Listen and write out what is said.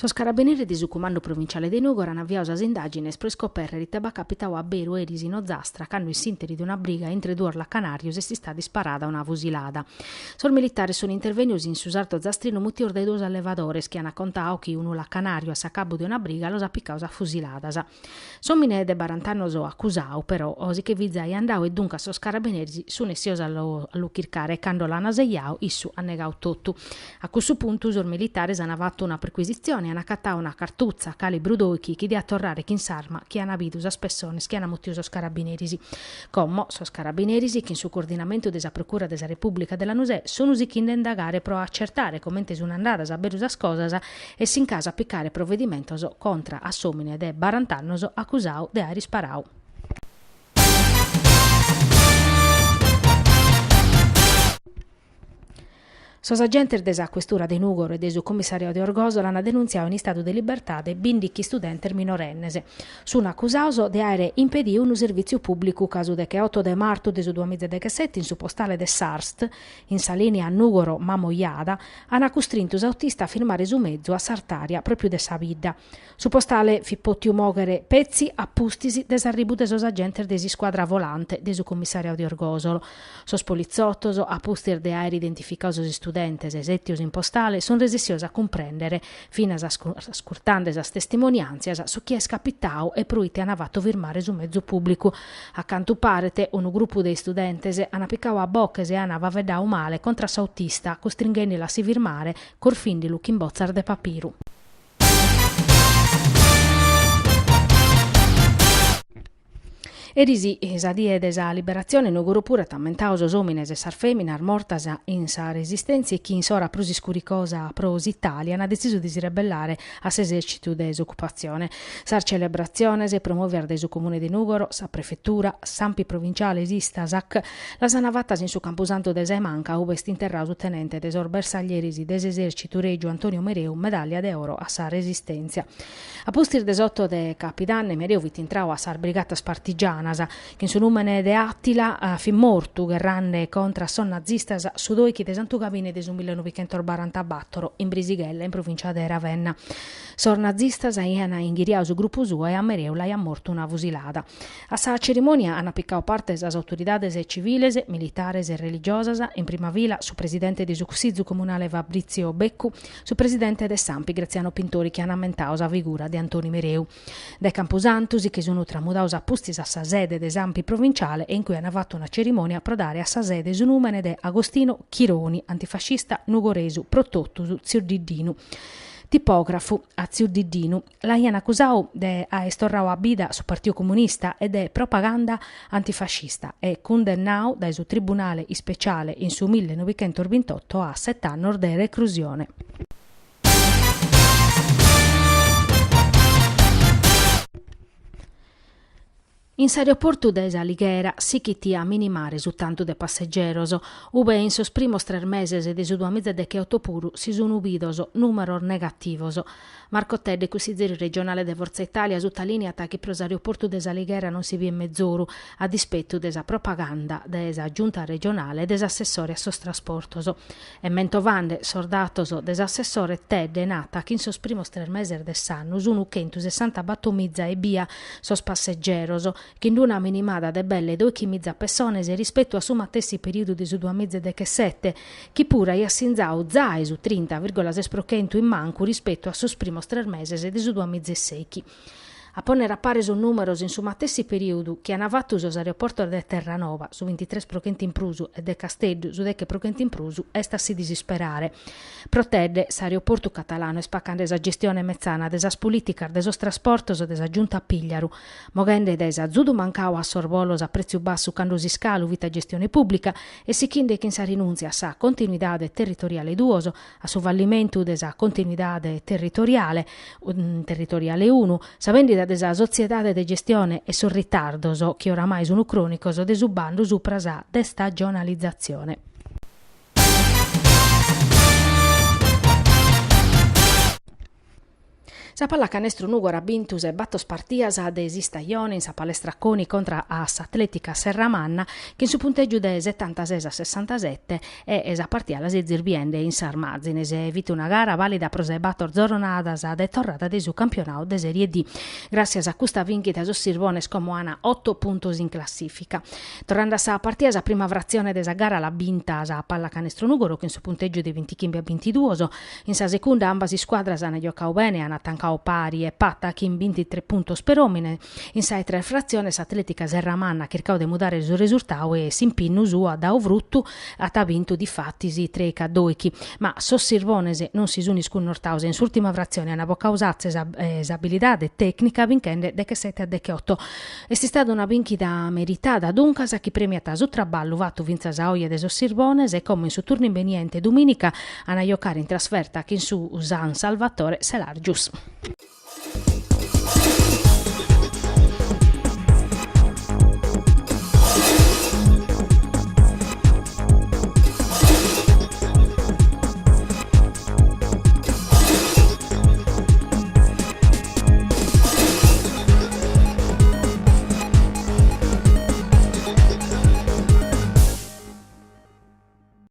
Sos carabineris de su Cumandu Provinciale de Nùgoro an aviadu sas indàgines pro iscopèrrere ite b'at capitadu a beru eris in Ozastra cando in s'ìnteri de una briga intre duos lacanàrios est istada isparada una fusilada. Sos militares sunt intervènnidos in su sartu ozastrinu mutidos dae duos allevadores chi ant contadu chi unu lacanàriu a s'acabu de una briga los at picados a fusiladas. S'òmine de barant'annos acusadu, però, si che fit zai andadu e duncas sos carabineris sun essidos a lu chircare e cando l'an sejadu issu at negadu totu. A cussu puntu sos militares an fatu una perquisitzione e an acatadu una cartutza calibru doichi chi diat torrare chin s'arma chi an bidu sas pessones chi an mutidu sos carabineris. Como sos carabineris, chin su coordinamentu de sa Procura de sa Repùblica de Lanusè, sun sichinde a indagare pro acertare comente sun andadas a beru sas cosas e s'in casu a picare provedimentos contra a s'òmine de barant'annos acusadu de àere isparadu. Sos agentes de sa Questura de Nùgoro e de su Commissariadu de Orgòsolo ant denuntziadu in istadu de libertade bìndichi istudentes minorennes. Sunt acusados de àere impedidu unu servìtziu pùblicu ca su decheoto de martu de su duamiza e dechesete in su postale de s'Arst, in sa lìnia Nùgoro-Mamoiada, ant custrintu s'autista a firmare su mezu a s'artària pròpiu de sa bidda. Su postale fit pòtiu mòghere petzi a pustis de s'arribu de sos agentes de s'iscuadra volante de su commissariadu de Orgòsolo. Sos politzotos, a pustis de àere identificadu sos istudentes sètios in postale, sunt resessios a cumprèndere, finas ascurtende sas testimoniàntzias, su chi est capitadu e pro ite ant fatu firmare su mezu pùblicu. A cantu paret, unu grupu de istudentes ant picadu a boches e ant faeddadu male contra a s'autista, custringhende·lu a si firmare, corfinde·lu chin botzas de papiru. Eris, sa die de sa Liberatzione, Nùgoro puru at ammentadu sos òmines e sas fèminas mortas in sa Resistèntzia e chi in s'ora prus iscuricosa pro s'Itàlia ant detzisu de si rebellare a s'esèrcitu de s'ocupatzione. Sas celebratziones, promòvias dae su Comune de Nùgoro, sa Prefetura, s'Anpi provinciale e s'Istasac, las ant fatas in su Campusantu de sa 'e Manca ube est interradu su tenente de sos bersaglieris de s'esèrcitu règiu Antonio Mereu, medàllia de oro a sa Resistèntzia. A pustis de s'oto de Capidanne Mereu fit intradu a sas brigatas partigianas, chin su nùmene de Àtila fit mortu gherrande contra a sos nazistas su doichi de Santu Gabine de su millenovichentos-barantabatoro in Brisighella in provìncia de Ravenna. Sos nazistas aian inghiriadu su grupu suo e a Mereu l'aiat mortu una fusilada. A sa cerimònia ant picadu parte sas autoridades civiles, militares e religiosas, in prima fila su presidente de su Cussizu Comunale Fabrizio Beccu, su presidente de s'Anpi Graziano Pintori chi an ammentadu sa figura de Antoni Mereu. Dae Campusantu si che sun tramudados a pustis a sa sede de s'Anpi provinciale e in cue an fatu una cerimònia pro dare a sa sede su nùmene de Agostino Chironi, antifascista nugoresu pro totus tziu Diddinu. Tipògrafu, a tziu Diddinu L'aian acusadu de aer torradu a bida su Partiu Comunista e de propaganda antifascista e cundennadu dae su Tribunale Ispeciale in su millenovichentosbintotto a set'annos de recrusione. In s'aeroportu de S'Alighera sighit a minimare su tantu de passegeros, ube in sos primos tres meses de su duamizaedecheoto puru si sun bidos nùmeros negativos. Marco Tedde, cussizeri regionale de Forza Italia, sutalìniat chi pro s'aeroportu de S'Alighera non si biet mezoru, a dispetu de sa propaganda de sa Giunta regionale e de s'assessore a sos trasportos. E mentovande sos datos de s'assessore Tedde nat chi in sos primos tres meses de s'annu sun chentusessantabattomiza ebbia sos passegeros, chin d'una minimada de belle doichimiza pessones rispetu a su matessi perìodu de su duamizaedechesete, chi puru aiat sinzadu zai su trinta virgola ses pro chentu in mancu rispetu a sos primos tres meses de su duamizaeseichi. A pònnere a pare sos nùmeros in su matessi perìodu chi ant fatu sos aeroportos de Terranova, su bintitres pro chentu in prus, e de Casteddu, su deche pro chentu in prus, est a si disisperare. Pro Tedde, s'aeroportu catalanu est pacande sa gestione metzana de sas polìticas de sos trasportos de sa Giunta Pigliaru, moghende dae s'azudu mancadu a sos bolos a prètziu bassu cando s'iscalu fit a gestione pùblica e sichinde chin sa rinùntzia a sa continuidade territoriale duos, a su fallimentu de sa continuidade territoriale, territoriale unu, sa bèndida de sa sotziedade de gestione e sos ritardos, chi oramai sunt crònicos, de su bandu supra sa destagionalizatzione. Sa Pallacanestro Nùgoro at bintu sa 'e bator partias de s'istajone in sa palestra Coni contra a s'Atletica Serramanna chin su puntègiu de setantases a sessantasete e sa partia la sezis biende in sas màzines. Fit una gara vàlida pro sa 'e bator zorronadas de torrada de su campionadu de Serie D. Gràssias a custa bìnchida sos Sirbones como an oto puntos in classìfica. Torrende a sa partia sa prima fratzione de sa gara l'at binta sa Pallacanestro Nùgoro chin su puntègiu de bintichimbe a bintiduos. In sa segunda ambas iscuadras an giocadu bene e an tancadu pari e pata chin bintitres puntos peròmine. In sa 'e tres fratziones s'Atletica Serramanna at chircadu de mudare su resurtadu e s'impinnu suo at dadu frutu, at bintu difatis trèichi a dòichi. Ma sos Sirbones non si sun iscunnortados e in s'ùrtima fratzione an bocadu s'atza e s'abilidade tècnica binchende dechesete a decheoto. Est istada una bìnchida meritada, duncas, chi premiat su traballu fatu fintzas a oje de sos Sirbones e como in su turnu imbeniente, dumìnica, an a jocare in trasferta chin su San Salvatore Selargius.